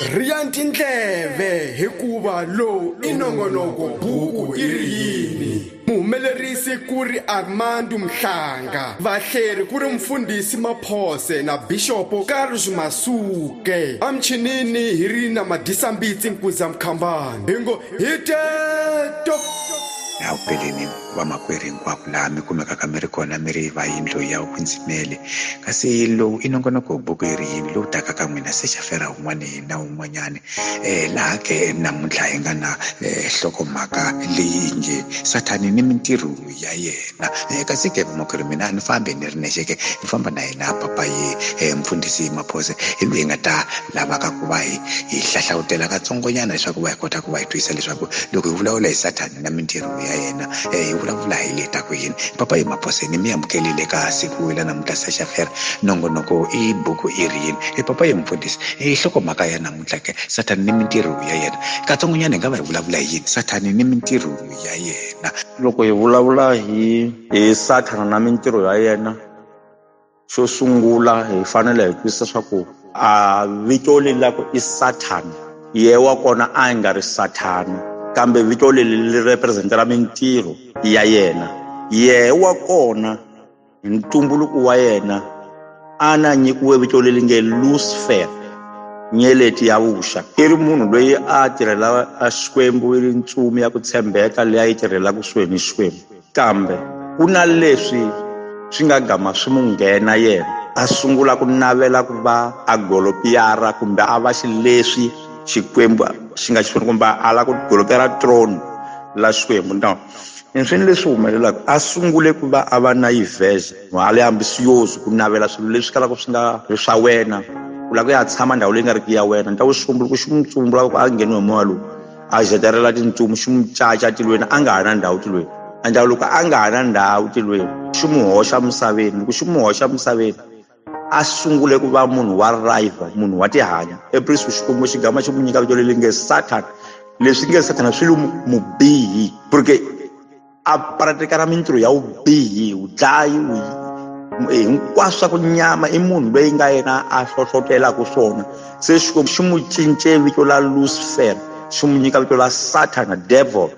Rhiya tindleve hikuva lowu i nongonoko buku i ri yini. Muhumelerisi ku ri Armando Mhlanga, vahleri ku ri Mfundhisi Maphose na Bixopo Carlos Masuke. Emichinini hi ri na Madisambitsi Nkuza Mkhambani. Hi ngo hi teto! Awupeleni vamakwerhu hinkwako laha mi kumekaka mi ri kona mi ri va yindlu ya vundzimele kasi lowu i nongonoko buku yi ri yini lowu taka ka n'wina se xa fera un'wana na un'wanyana laha ke namuntlha hi nga na nhlokomhaka leyi nge sathani ni mintirho ya yena kasi ke vamakwerhu mina a ni fambi ni ri nexe ke ni famba na yena papa ye mfundhisi Maphose hi loyi hi nga ta lavaka ku va hi hi hlahlawutela katsongonyana leswaku va hi kota ku va hi twisisa leswaku loko hi vulavula hi sathani na mintirho ya yena hi vulavula hi le ta ku yini. Papa ye Maphose ni mi amukelile ka siku la namuntlha Sexafera nongonoko i buku i ri yini. Papa ye mfundhisi i nhlokomhaka ya namuntlha ke sathani ni mintirho ya yena katsongonyana hi nga va hi vulavula hi yini sathani ni mintirho ya yena. Loko hi vulavula hi sathana na mintirho ya yena, xo sungula hi fanele hi twisisa swa ku a vito leri la ku i sathana ye wa kona a nga ri sathana, kambe vito leri li representela mintirho ya yena. Ye wa kona hi ntumbuluko wa yena a na nyikiwe vito leri nge Lucifer, nyeleti ya vuxa. I ri munhu loyi a tirhela a Xikwembu, i ri ntsumi ya ku tshembeka leyi a yi tirhela kusuhi ni Xikwembu, kambe ku na leswi swi nga gama swi mu nghena yena a sungula ku navela ku va a golopiyara kumbe a va xileswi Xikwembu xi nga xiswona, kumbe a lava ku golopiyara throne la Xikwembu. Now leswi leswi humelelaka, a sungule ku va a va na yivheza a le ambisiyozi ku navela swilo leswi kalaka swi nga ri swa wena, u lava ku ya tshama ndhawu leyi nga riki ya wena. Ndhawu Xikwembu loko xi n'wi tsumbula ku a ngheniwe hi moya lowu, a jeterela tintsumi xi n'wi caca tilweni, a nga ha na ndhawu tilweni. A ndhawu loko a nga ha na ndhawu tilweni, xi n'wi hoxa misaveni. Loko xi n'wi hoxa misaveni, a sungule ku va munhu wa rival, munhu wa tihanya. Eprisu Xikwembu xi gama xi n'wi nyika vito leri nge Satan. Leswi nge Satan swi lo mubihi, porque a pratikana mintirho ya vubihi, vudlayi, hinkwaswo swa ku nyama. I munhu loyi nga yena a hlohlotelaka swona. Se Xikwembu xi n'wi cince vito la Lucifer, xi n'wi nyika vito la Satan, devil.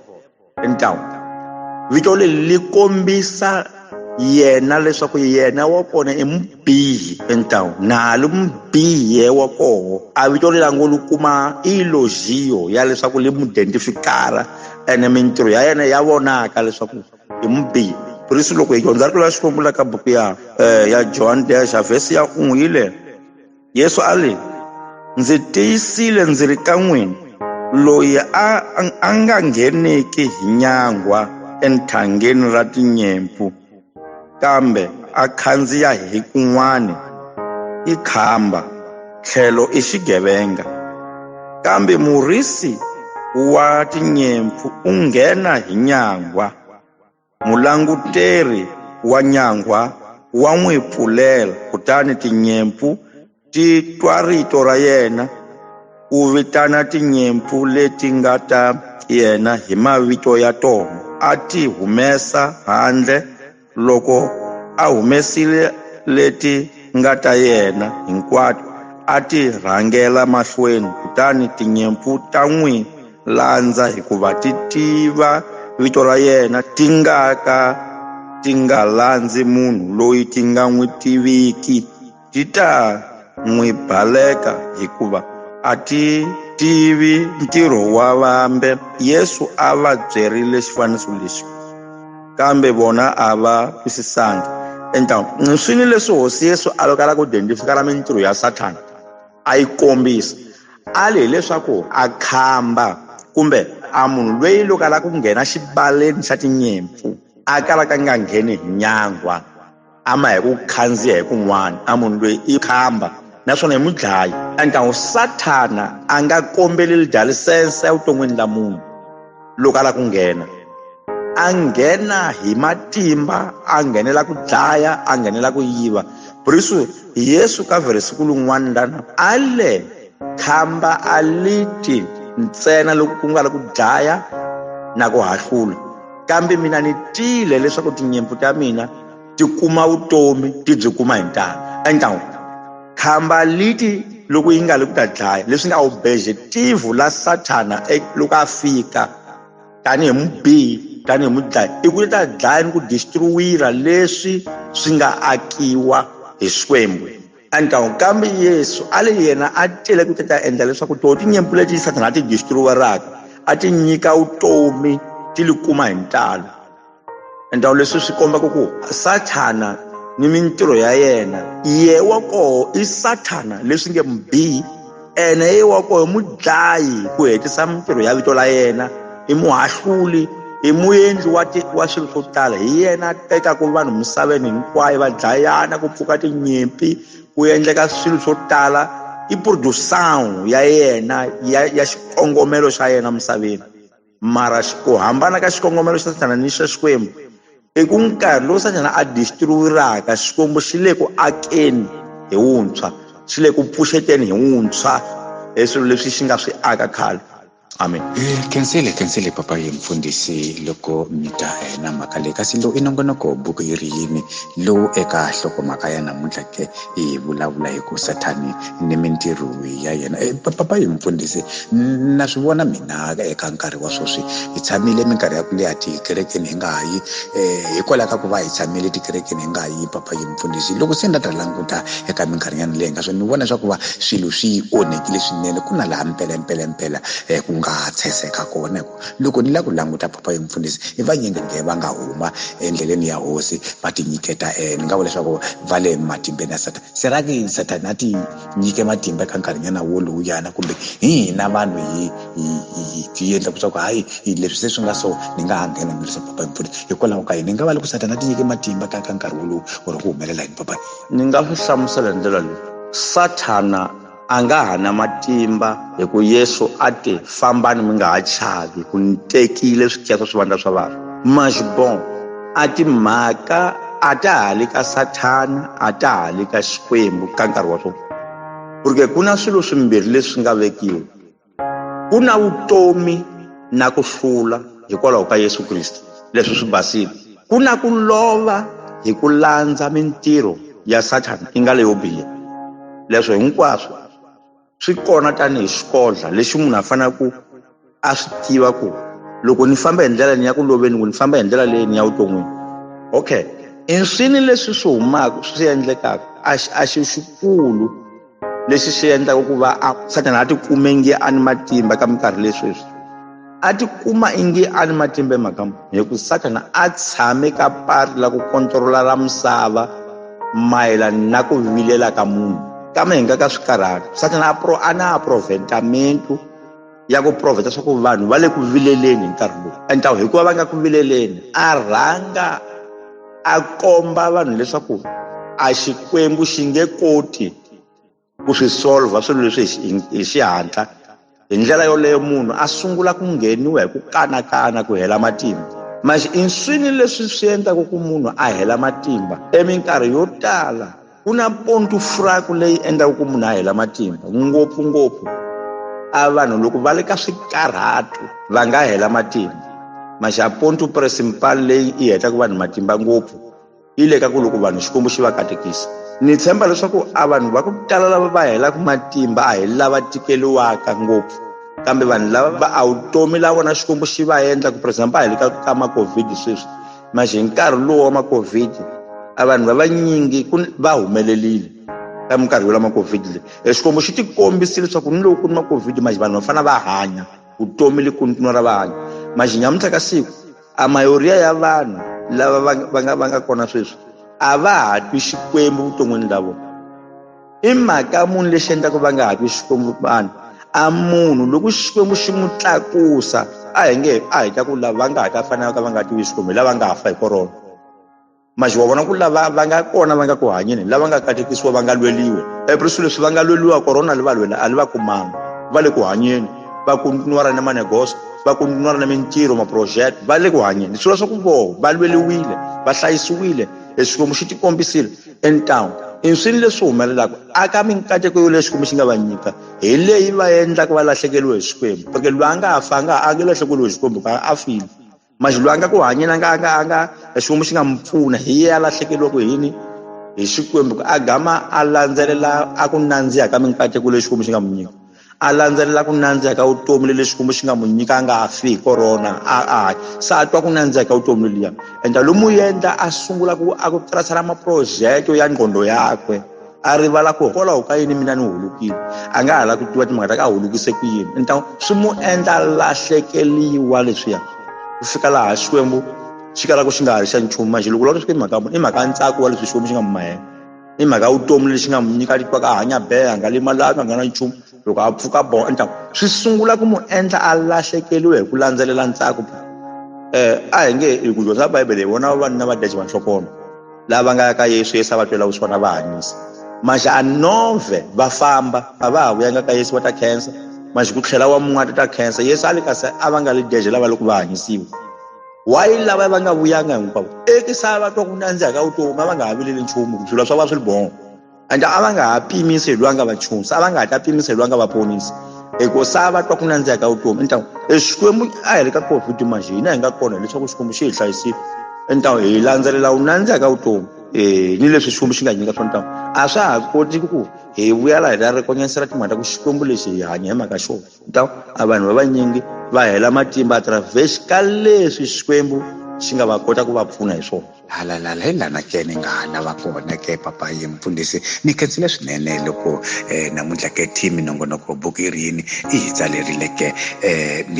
Ntawu vito leri li kombisa yena leswaku yena wa kona i mubihi. Ntawu nalo mubihi ye wa koho a vito leri a ngo li kuma elogio ya leswaku li mu identifikara, ene mintirho ya yena ya vonaka leswaku i mubihi. Purisi loko hi dyondza rito la Xikwembu la ka buku ya John Desha verse ya 1 yi le, Yesu a ri, ndzi tiyisile ndzi ri ka n'wina, loyi a nga ngheneki hi nyangwa enthangeni ra tinyempfu, kambe a khandziya hi kun'wana, i khamba, tlhelo i xigevenga. Kambe murisi wa tinyempfu u nghena hi nyangwa, mulanguteri wa nyangwa wa n'wi pfulela, kutani tinyempfu ti twa rito ra yena. U vitana tinyempfu leti nga ta yena hi mavito ya tona, a ti humesa handle. Loko a humesile leti nga ta yena hinkwato, a ti rhangela mahlweni, kutani tinyempfu ta n'wi landza, hikuva ti tiva vito ra yena. Ti nga ka ti nga landzi munhu loyi ti nga n'wi tiviki, ti ta n'wi baleka, hikuva a ti tivi ntirho wa vambe. Yesu a va byerile xifaniso lexi, kambe vona a va twisisanga. Enta swini leswi Hosi Yesu a lokala ku identifikara mintirho ya Sathana, a yi kombisa a li hileswaku a khamba, kumbe a munhu loyi loko a lava ku nghena xibaleni xa tinyempfu a kalaka nga ngheni hi nyangwa, a ma hi ku khandziya hi kun'wana, a munhu loyi i khamba naswona i mudlayi. Enta Sathana a nga kombeleli dalisense evuton'wini la munhu loko a lava ku nghena, a nghena hi matimba, a nghenela ku dlaya, a nghenela ku yiva. Prisu Yesu ka verse ku lun'wana lana a le khamba a liti ntsena loko ku nga ri ku dlaya na ku hahlula, kambe mina ni tile leswaku tinyempfu ta mina ti kuma vutomi, ti byi kuma hi ntalo. Enta Khamba liti loko yi nga le ku ta dlaya leswi nga objective la Sathana loko a fika tanihi mubihi tanihi mudlayi i ku ta dlaya ni ku destroyira leswi swi nga akiwa hi Xikwembu. Antawu kambe Yesu a le yena a tele ku ta endla leswaku toho tinyimpi leti Sathana a ti destroyeraka a ti nyika vutomi ti li kuma hi ntalo. Antawu leswi swi kombaka ku Sathana ni mintirho ya yena ye wa koho i Sathana leswi nge mubihi ene ye wa koho mudlayi ku hetisa mintirho ya vito la yena i muhahluli i muendli wa swilo swo tala. Hi yena a tekaka vanhu misaveni hinkwayo va dlayana ku pfuka tinyimpi ku endleka swilo swo tala i production ya yena ya xikongomelo xa yena misaveni. Mara ku hambana ka xikongomelo xa Sathana ni xa Xikwembu i ku nkarhi lowu Sathana a destroyeraka Xikwembu xi le ku akeni hi wuntshwa xi le ku pfuxeteni hi wuntshwa hi swilo leswi xi nga swi aka khale. Amen. Khensile papa yi mfundhisi loko mi ta na mhaka leyi kasi lowu i nongonoko buku yi ri yini lowu eka nhlokomhaka ya namuntlha ke hi vulavula hi ku Sathani ni mintirho ya yena. Papa yi mfundhisi na swi vona mina eka nkarhi wa sweswi hi tshamile minkarhi ya ku leha tikerekeni hi nga ha yi hikwalaho ka ku va hi tshamile tikerekeni hi nga ha yi papa yi mfundhisi loko se ni ta languta eka minkarhinyana leyi nga swi ni vona leswaku va swilo swi onhekile swinene ku na laha mpela ku nga tsheseka kona loko ni lava ku languta papa yi mfundhisi i vanyingi nge va nga huma endleleni ya hosi va tinyiketa ni nga vula leswaku va le matimbeni ya Sathana. Sera ke Sathana a ti nyike matimba eka nkarhinyana wolowuyana kumbe hi hina vanhu hi ti endla leswaku hayi leswi se swi nga so ni nga ha nghena mirisa papa yi mfundhisi hikwalaho ka yini ni nga va loko Sathana a ti nyike matimba ka nkarhi wolowo or ku humelela yini papa? Ni nga swi hlamusela hi ndlela leyi. Sathana a nga ha na matimba hi ku Yesu a te fambani mi nga ha chavi ku ni tekile swikhetho swivandla swa vanhu. Mas bon a timhaka a ta ha le ka Sathana a ta ha le ka Xikwembu ka nkarhi wa swona. Porque ku na swilo swimbirhi leswi nga vekiwa. Ku na vutomi na ku hlula hikwalaho ka Yesu Kriste leswi swi basile. Ku na ku lova hi ku landza mintirho ya Sathana yi nga leyo biha. Leswo hinkwaswo swi kona tanihi xikodla lexi munhu a fanele ku a swi tiva ku loko ni famba hi ndlela ni ya ku loveni ku ni famba hi ndlela leyi ni ya vuton'wini. Okay, inswini leswi swi humaka swi endlekaka a xi xikulu lexi xi endlaka ku va Sathana a tikume nge a ni matimba ka minkarhi leyi sweswi. A tikuma inge a ni matimba emhaka hi ku Sathana a tshame ka pari la ku kontrola ra misava mayelana na ku vilela ka munhu. Kambe hi nga ka swikarhati Sathana a na aproventamento ya ku proveta swa ku vanhu va le ku vileleni hi nkarhi lowu. Entawu hikuva va nga ku vileleni a rhanga a komba vanhu leswaku a Xikwembu xi nge koti ku swi solva swilo leswi hi xihatla. Hi ndlela yoleyo munhu a sungula ku ngheniwa hi ku kanakana ku hela matimba. Mas inswini leswi swi endlaka ku munhu a hela matimba eminkarhi yo tala ku na pontu fraku leyi endlaka ku munhu a hela matimba ngopfungopfu a vanhu loko va le ka swikarhatu va nga hela matimba. Mas a pontu principal leyi yi hetaka vanhu matimba ngopfu yi le ka ku loko vanhu Xikwembu xi va katekisa. Ni tshemba leswaku a vanhu va ku tala lava va helaka matimba a hi lava tikeliwaka ngopfu kambe vanhu lava va a vutomi la vona Xikwembu xi va endla ku for example a hi le ka ma-COVID sweswi. Mas hi nkarhi lowu wa ma-COVID a vanhu va vanyingi va humelerile ka minkarhi yo la ma-COVID leyi. Xikwembu xi tikombisile leswaku ni loko ku ri ma-COVID mas vanhu va fanele va hanya vutomi le kuntinwa ra va hanya. Mas nyamuntlha ka siku a mayoria ya vanhu lava va nga kona sweswi a va ha twi Xikwembu vuton'wini la vona. I mhaka munhu lexi endlaka va nga ha twi Xikwembu vanhu a munhu loko Xikwembu xi n'wi tlakusa a hi nge a hi ta ku lava va nga ha ta fanelaka va nga tivi Xikwembu hi lava nga fa hi corona. Mas wa vona ku lava va nga kona va nga ku hanyeni lava nga katekisiwa va nga lweliwa. Every swilo leswi va nga lweliwa corona li va lwela a li va kumanga va le ku hanyeni va kuntinwara na manegoso va kuntinwara na mintirho ma-project va le ku hanyeni. Swilo swa ku voho va lweliwile va hlayisiwile Xikwembu xi tikombisile entawu. Inswini leswi humelelaka aka minkateko yoleyo Xikwembu xi nga va nyika hi leyi va endlaka va lahlekeriwa hi Xikwembu. Porque loyi a nga fa a nge lahlekeriwi hi Xikwembu a file. Mas loyi a nga ku hanyeni a nga Xikwembu xi nga n'wi pfuna hi yena a lahlekeriwaka hi yini? Hi Xikwembu a gama a landzelela a ku nandziha ka minkateko leyi Xikwembu xi nga mu nyika, a landzelela ku nandziha ka vutomi lexi Xikwembu xi nga mu nyika a nga fi hi corona, a se a twa ku nandziha ka vutomi leliya. Ende lomu endla a sungula ku a ku tirhisana maproject ya nqondo yakwe, a rivala ku hikwalaho ka yini mina ni hulukile, a nga ha lavi ku tiva timhaka ta ka a hulukise ku yini. Ende swi mu endla lahlekeliwa leswiya ku fika laha Xikwembu xi kalaka xi nga ha ri xa nchumu. Manjhe loko u lava ku mhaka i mhaka ya ntsako wa leswi Xikwembu xi nga mu mahela, i mhaka ya vutomi lexi nga mu nyika titwa ka hanya beha, a nga limalanga, a nga na nchumu. Loko a pfuka bo ntamu swi sungula ku mu endla a lahlekeliwe hi ku landzelela ntsako. A hi nge hi ku dyondza Bibele hi vona vavanuna va dya vanhlokono lava nga ya ka Yesu, Yesu a va twela vusiwana va hanyisa. Manjhe a nove va famba a va ha vuyanga ka Yesu va ta khensa, manjhe ku tlhela wa mun'we a ta khensa. Yesu a le kasi a va nga le deje lava loko va hanyisiwa. Why lava va nga vuyanga hinkwavo? Ekisa va twa ku nandziha ka vutomi, a va nga ha vileli nchumu, swilo swa va swi ri bongo. Ende a va nga ha pimisi hi loyi a nga va chusa, a va nga ha ta pimisa hi loyi a nga va ponisa, hikuva se a va twa ku nandziha ka vutomi. Ntamu Xikwembu a hi ri ka COVID manjhe, hina hi nga kona hileswaku Xikwembu xi hi hlayisile. Ntamu hi landzelela ku nandziha ka vutomi ni leswi Xikwembu xi nga nyika swona. Ntamu a swa ha kotiki ku hi vuya laha hi ta rekonyisela timhaka ta ku Xikwembu lexi hi hanya hi mhaka xona. Ntamu a vanhu va vanyingi va hela matimba a travers ka leswi Xikwembu xi nga va kota ku va pfuna hi swona. Halalala hi lana ke ni nga ha lava kona ke papa ye mfundhisi, ni khensile swinene loko namuntlha ke team nongonoko buku yi ri yini i hi tsalerile ke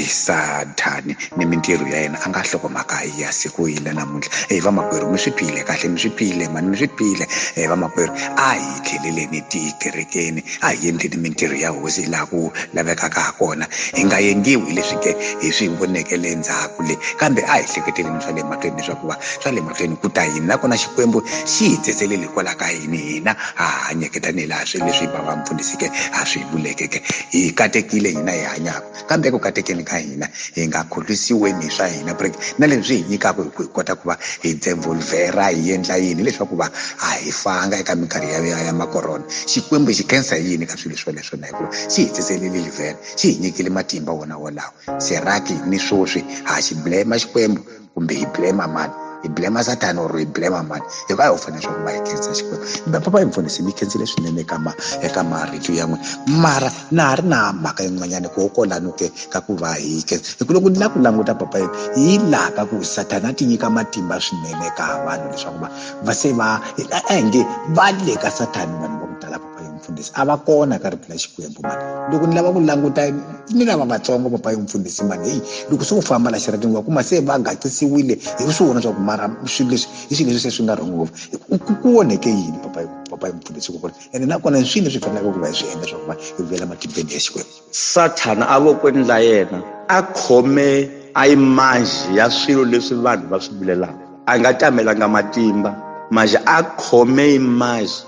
Sathani ni mintirho ya yena a nga hlokomhaka ya siku yi la namuntlha. Vamakwerhu mi swi twile kahle, mi swi twile mani, mi swi twile. Vamakwerhu a hi tlheleleni tikerekeni, a hi endleni mintirho ya hosi laha ku lavekaka ha kona, hi nga yengiwi hi leswi ke hi swi voneke le ndzhaku le, kambe a hi hleketeleni swa le mahlweni leswaku va swa le mahlweni ku ta yini. Nakona Xikwembu xi hi tsetseleli hikwalaho ka yini hina ha hanyeke tanihi laha swilo leswi bava mfundhisi ke ha swi vuleke ke, hi katekile hina hi hanyaka, kambe ku katekeni ka hina hi nga khorwisiweni hi swa hina break na leswi hi nyikaka hi ku hi kota ku va hi devolvera hi endla yini leswaku va a hi fanga eka minkarhi ya makorona. Xikwembu xi khensa yini ka swilo swoleswo na, hikuva xi hi tsetselelile vhele, xi hi nyikile matimba wona wolawo. Seraki ni swoswi ha xi blame Xikwembu kumbe hi blame mani, hi blame Sathana or hi blame mani, hikuva a hi fanele leswaku va hi khensa Xikwembu. Papa hi mfundhisi mi khensile swinene eka marito ya n'wina, mara na ha ri na mhaka yin'wanyana ku kwalano ke ka ku va hi khensa, hikuva loko ni lava ku languta papa hi laha ka ku Sathana a ti nyika matimba swinene ka vanhu leswaku va se va a hi nge va le ka Sathana. Vanhu va ku tala papa hi mfundhisi a va kona ka rito la Xikwembu mani. Loko ni lava ku languta ni lava vatsongo papa hi mfundhisi mani, heyi loko se u famba la xaratini wa kuma se va gacisiwile hi swi vona swa ku mara swilo leswi i swilo leswi se swi nga rhongo ngopfu. Ku onheke yini papa hi mfundhisi ku vona? Ene nakona i swilo leswi faneleke ku va hi swi endla swa ku va hi vuyela matimbeni ya Xikwembu. Sathana a vokweni la yena a khome a imaji ya swilo leswi vanhu va swi vulelaka, a nga tamelanga matimba, manjhe a khome imaji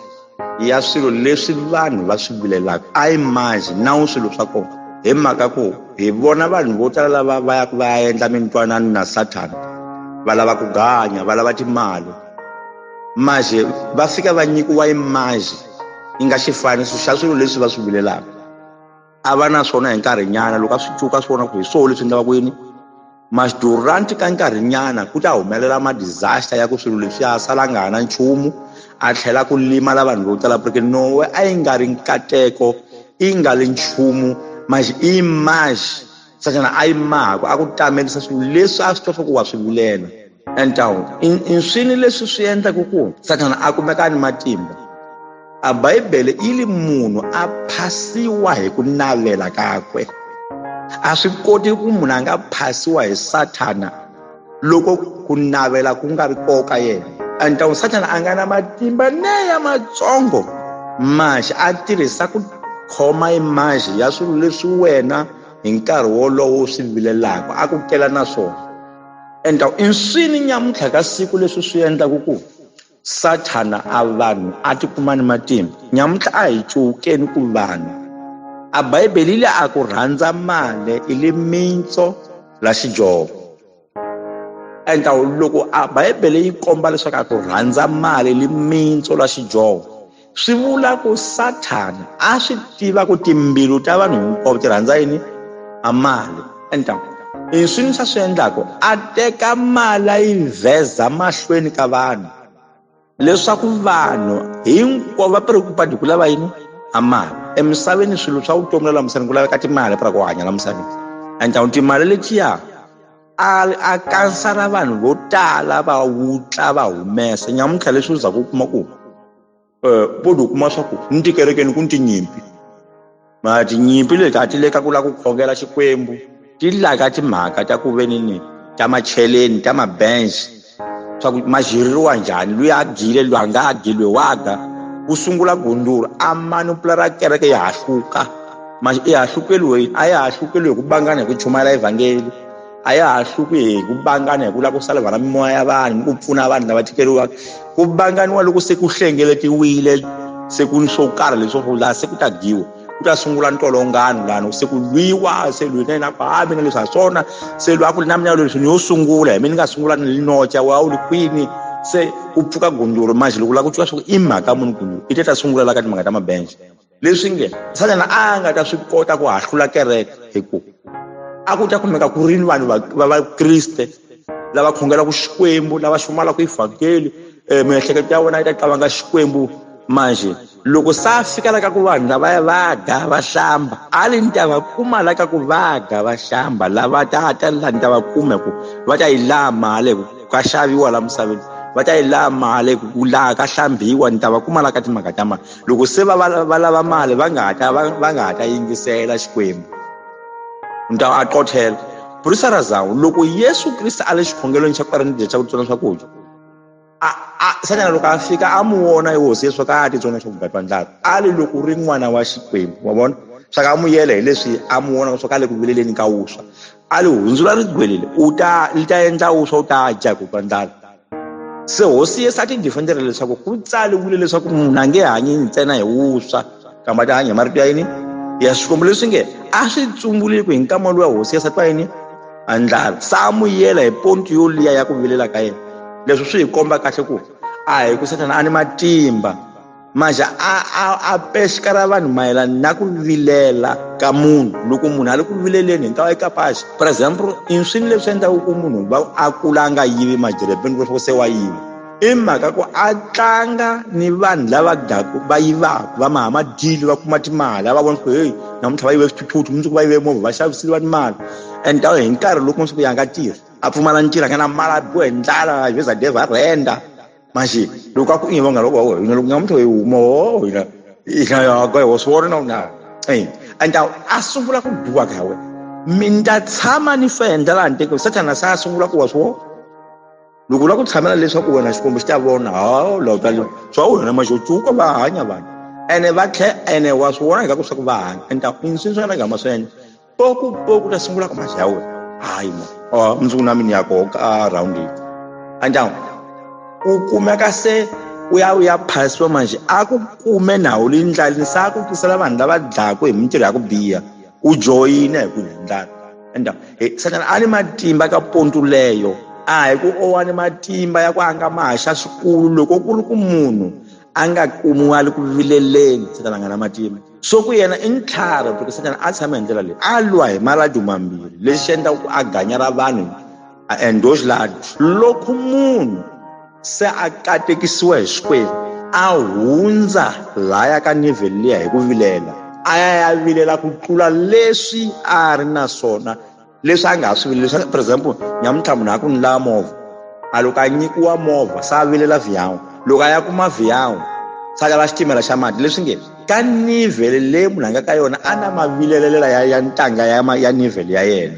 ya swilo leswi vanhu va swi vulelaka, a imaji na wu swilo swa kona. Hi mhaka ku hi vona vanhu vo tala lava va yaka va ya endla mintwanano na Sathana, va lava ku ganya, va lava timali, manjhe va fika va nyikiwa imaji yi nga xifaniso xa swilo leswi va swi vulelaka. A va na swona hi nkarhinyana, loko a swi cuka swi vona ku hi swona leswi endlaka ku yini, mas durante ka nkarhinyana ku ta humelela ma-disaster ya ku swilo leswi a sala nga ha na nchumu, a tlhela ku limala vanhu vo tala, porque Noe a yi nga ri nkateko, yi nga ri nchumu, mas i image Sathana a yi maku a ku tamelisa swilo leswi a swi twa swa ku wa swi vulela. Entawu i swini leswi swi endlaka ku Sathana a kumeka ni matimba. A Bibele yi li munhu a phasiwa hi ku navela kakwe. A swi koti ku munhu a nga phasiwa hi Sathana loko ku navela ku nga ri koka yena. Entawu Sathana a nga na matimba ne ya matsongo, maxi a tirhisa ku khoma imaji ya swilo leswi wena hi nkarhi wolowo swi vilelaka, a ku kela na swona. Entawu i swini nyamuntlha ka siku leswi swi endlaka ku Sathana a vanhu a tikuma ni matimba. Nyamuntlha a hi cukeni ku vanhu a Bibele yi le a ku rhandza mali i le mintso la xidyoho. Entawu loko a Bibele yi komba leswaku a ku rhandza mali le mintso la xidyoho, swi vula ku Sathana a swi tiva ku timbilu ta vanhu hinkwavo ti rhandza yini? A mali. Entawu i swini swa swi endlaka a teka mali a yi vheza mahlweni ka vanhu. Leswaku vanhu hinkwavo va preoccupied hi ku lava yini? A mali. Emisaveni swilo swa vutomi la misaveni ku laveka timali pra ku hanya la misaveni. And timali letiya a kansara vanhu vo tala va wutla va humesa. Nyamuntlha leswi u zaku u kuma ku vo do kuma swa ku ni tikerekeni ku ni tinyimpi. Mara tinyimpi leti a ti le ka ku lava ku khongela Xikwembu, ti la ka timhaka ta ku ve ni ni ta macheleni, ta mabench, swa ku ma xiririwa njhani, luya a dyile, luya a nga a dyi, luya wa ga. Ku sungula gunduru, a manipula ra kereke ya hahluka. Ma i hahlukeliwe yini? A ya hahlukeliwe hi ku bangana hi ku chumayela evhangeli. A ya hahluki hi ku bangana hi ku lava ku salva na mimoya ya vanhu, ni ku pfuna vanhu lava tikeriwaka. Ku banganiwa loko se ku hlengeletiwile, se ku ni swo karhi leswaku laha se ku ta dyiwa, ku ta sungula ntolongano lani, se ku lwiwa, se lwi na yena ku, ha, mina leswi ha swona, se lwa ku na mina leswi ni yo sungula, hi mina ni nga sungula ni li nocha, wa wu li kwini, se ku pfuka gunduru. Manje loko u lava ku twa swa ku i mhaka muni gunduru, i ta sungula la ka timhaka ta mabench. Leswi nge Sathana a nga ta swi kota ku hahlula kereke, hi ku a ku ta kumeka ku ri ni vanhu va Vakriste lava khongelaka Xikwembu, lava xumalaka evhangeli, miehleketo ya vona yi ta qavanga Xikwembu. Manje loko sa fika la ka ku vanhu lava ya va ga va hlamba, a li ni ta va kuma la ka ku va ga va hlamba, lava ta ta la ni ta va kuma ku va ta yi laha mali ku ka xaviwa la misaveni, va ta yi laha mali ku laha ka hlambiwa, ni ta va kuma la ka timhaka ta mali. Loko se va lava mali, va nga ha ta yingisela Xikwembu, ni ta a qothela. Phorisa ra Zawu, loko Yesu Kriste a le xikhongelweni xa ku ri xa ku tsona swakudya, Sathana loko a fika a mu vona hi hosi Yesu ka a ti tsona swakudya twa ndlala, a li loko ri n'wana wa Xikwembu, wa vona? Swa ka a mu yela hi leswi a mu vona swa ka le ku vileleni ka wuswa, a li hundzula rigwelele, u ta li ta endla wuswa, u ta dya hi ku twa ndlala. Se hosi Yesu a ti defendela leswaku ku tsariwile leswaku munhu a nge hanyi ntsena hi wuswa, kambe a ta hanya hi marito ya yini? Ya Xikwembu. Leswi nge a swi tsumbulile ku hi nkama luya hosi Yesu a twa yini? A ndlala. Se a mu yela hi ponto yo liya ya ku vilela ka yena. Leswi swi hi komba kahle ku a hi ku Sathana a ni matimba, manje a pexikara vanhu mayelana na ku vilela ka munhu. Loko munhu a ri ku vileleni hi nkarhi eka paxi, for example, i swini leswi endlaka ku munhu va a kula a nga yivi madorobeni leswaku se wa yiva, i mhaka ku a tlanga ni vanhu lava gaku va yivaka, va maha madili, va kuma timali, a va vona ku hey, namuntlha va yive swithuthuthu, mundzuku va yive movha, va xavisile va timali. And hi nkarhi loko masiku ya nga tirhi, a pfumala ntirho, a nga na mali, a biwa hi ndlala, a vheza deva renda. Manje loko a ku i vanga loko wa hina, loko namuntlha hi huma, ho, hina, hina ya ga, wa swi vona na na. And a sungula ku duwa ka wena. Mi ta tshama ni fa hi ndlela handle ka Sathana sa sungula ku wa swi vona. Loko u lava ku tshamela leswaku wena Xikwembu xi ta vona, ha, la u ta swa wena manje u cuka va hanya vanhu. Ene va tlhe, ene wa swi vona ingaku swa ku va hanya. And i swilo swa nga ma swi endla. Poku, poku ta sungula ku manje ya wena. Hayi mo. Oh, mundzuku na mina ya koka, a round leyi. And u kumeka se u ya u ya phasiwa manje, a ku kume nawu leyi ndlaleni, se a ku tisela vanhu lava dlaku hi mintirho ya ku biha, u joyina hi ku ndlala. And Sathana a ni matimba ka ponto leyo, a hi ku o wa ni matimba ya ku a nga ma haxa swikulu. Loko ku ri ku munhu a nga kumiwi a ri ku vileleni, Sathana a nga na matimba. So ku yena i ntlhari, porque Sathana a tshama hi ndlela leyi, a lwa hi maladu mambirhi, lexi xi endlaka ku a ganyela vanhu a endorse ladu. Loko munhu se a katekisiwa hi Xikwembu, a hundza laya ka level liya hi ku vilela, a ya ya vilela ku tlula leswi a ri na swona, leswi a nga ha swi vileli. Leswi, for example, nyamuntlha munhu a ku ni lava movha, a loko a nyikiwa movha se a vilela viyawu, loko a ya kuma viyawu se a lava xitimela xa mati. Leswi nge ka nivel leyi munhu a nga ka yona a na mavilelela ya ntanga ya nivel ya yena.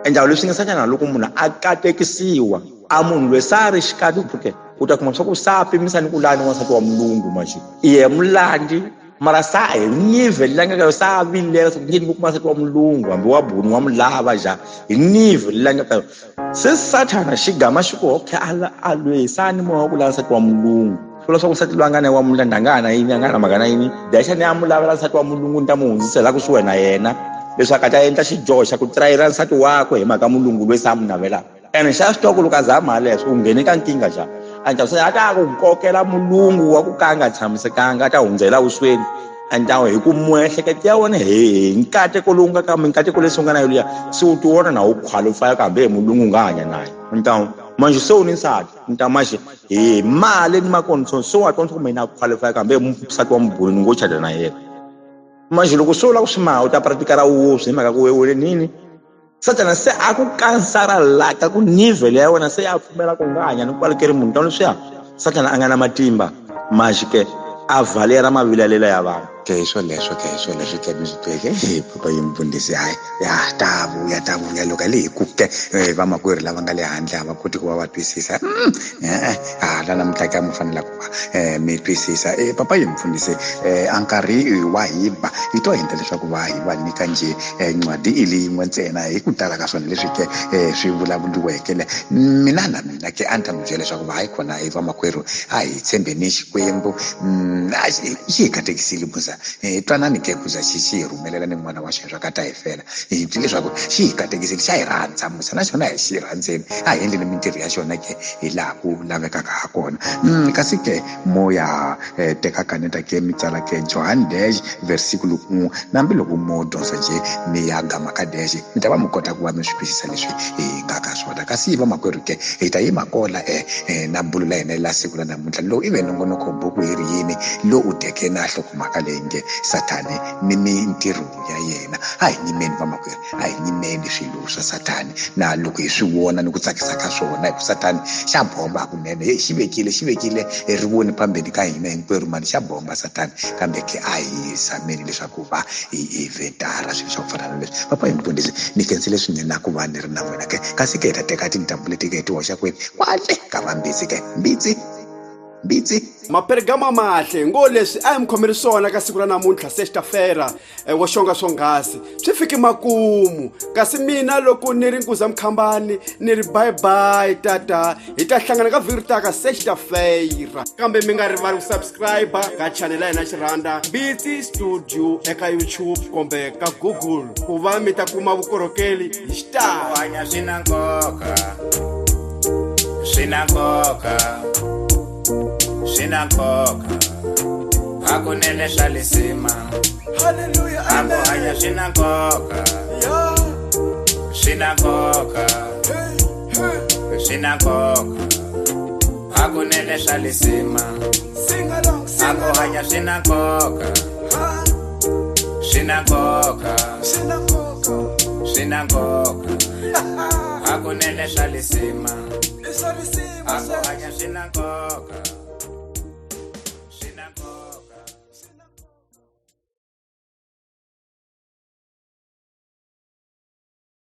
Endla leswi nga Sathana loko munhu a katekisiwa, a munhu loyi se a ri xikarhi, porque u ta kuma swa ku sa pimisa ni ku lani wansati wa mulungu manje, ye mulandi, mara sa hi nivel leyi nga ka yona, sa vilela swa ku nge ni ku kuma nsati wa mulungu, hambi wa buni wa mulava ja, hi nivel leyi nga ka yona. Se Sathana xi gama xi ku okay, a lweyi sa ni moya wa ku lava nsati wa mulungu, swi vula swa ku nsati loyi a nga na wa mulandi a nga ha na yini, a nga ha na mhaka na yini, daxa ni a mu lavela nsati wa mulungu, ni ta mu hundzisela kusuhi na yena, leswaku a ta endla xidyoho xa ku trayela nsati wakwe hi mhaka mulungu loyi se a mu navelaka. Ene xa swi tiva ku loko a za mali leswi u nghene ka nkingha xa, a ta se a ta ku kokela mulungu wa ku ka a nga tshamisekanga, a ta hundzela vusweni. And hi ku miehleketo ya wena hi nkateko lowu nga ka minkateko leswi u nga na yona liya, se u ti vona na u qualify ku hambi hi mulungu u nga hanya naye. Ntawu Manje se u ni nsati ni ta manje hi mali ni makona so wa twa ku mina qualify kambe nsati wa mubuni ni ngo chada na yena. Manje loko se u lava ku swi maha u ta pratika ra woswi hi mhaka ku wewele nini Sathana se a ku kansara la ka ku nivel ya wena se ya pfumela ku nga hanya ni kwalekeri munhu tano leswiya Sathana a nga na matimba manje ke a valera mavilalela ya vanhu. Ke hi swoleswo ke hi swoleswo ke mi swi tweke papa yi mfundhisi hayi ya ta vuya loko le hi ku ke vamakwerhu lava nga le handle a va koti ku va va twisisa hala namuntlha ke a mi fanela ku va mi twisisa papa yi mfundhisi a nkarhi wa hi ba hi to hindla leswaku va hi va nyika njhe ncwadi i le yin'we ntsena hi ku tala ka swona leswi ke swi vulavuriweke le mina na mina ke a ni ta mi byela leswaku va hayi kona hi vamakwerhu a hi tshembeni Xikwembu xi hi katekisile musa twanani ke kuza xi hi rhumelela ni n'wana wa xona swa ka ta hi fela hi twi leswaku xi hi katekisile xa hi rhandza musa na xona hi xi rhandzeni a hi endleni mintirho ya xona ke hi laha ku lavekaka ha kona kasi ke mo ya teka kaneta ke mi tsala ke Johan dash versikulo 1 nambi loko mo dyondza nje mi ya gama ka dash mi ta va mi kota ku va mi swi twisisa leswi hi nga ka swona kasi vamakwerhu ke hi ta yima kola na bulu la hina la siku la namuntlha lowu i ve nongonoko buku yi ri yini lowu u teke na nhlokomhaka leyi nge Sathane ni mintirho ya yena. A hi nyimeni vamakwerhu, a hi nyimeni swilo swa Sathane na loko hi swi vona ni ku tsakisa ka swona hi ku Sathane xa bomba hakunene heyi xi vekile rivoni phambeni ka hina hinkwerhu mani xa bomba Sathane kambe ke a hi zameni leswaku va hi vhetara swilo swa ku fana na leswi. Papa hi mfundhisi ni khensile swinene na ku va ni ri na n'wina ke kasi ke hi ta teka tintambu leti ke hi ti hoxa kwini kwale ka vambitsi ke mbitsi mbitsi maperigama mahle ngo leswi a hi mi khomeri swona ka siku ra namuntlha se xitafera wo xonga swonghasi swi fiki makumu kasi mina loko ni ri nkuza mkhambani ni ri bye bye tata hi ta hlangana ka vhiki ri taka se xitafera kambe mi nga rivali ku subscribe ka channel ya hina xirhanda Mbitsi Studio eka YouTube kumbe ka Google ku va mi ta kuma vukorhokeli hi xitalo. Hanya swi na nkoka, swi na nkoka, swi na nkoka hakunene swa lisima. Hallelujah, a ku amen. Hanya swi na nkoka, Yeah. swi na nkoka, Hey, hey. swi na nkoka hakunene swa lisima. Sing along, sing A ku along. Hanya swi na nkoka, Ha, swi na nkoka, swi na nkoka, swi na nkoka hakunene swa lisima. I swa risima A ku sweswo. Hanya swi na nkoka.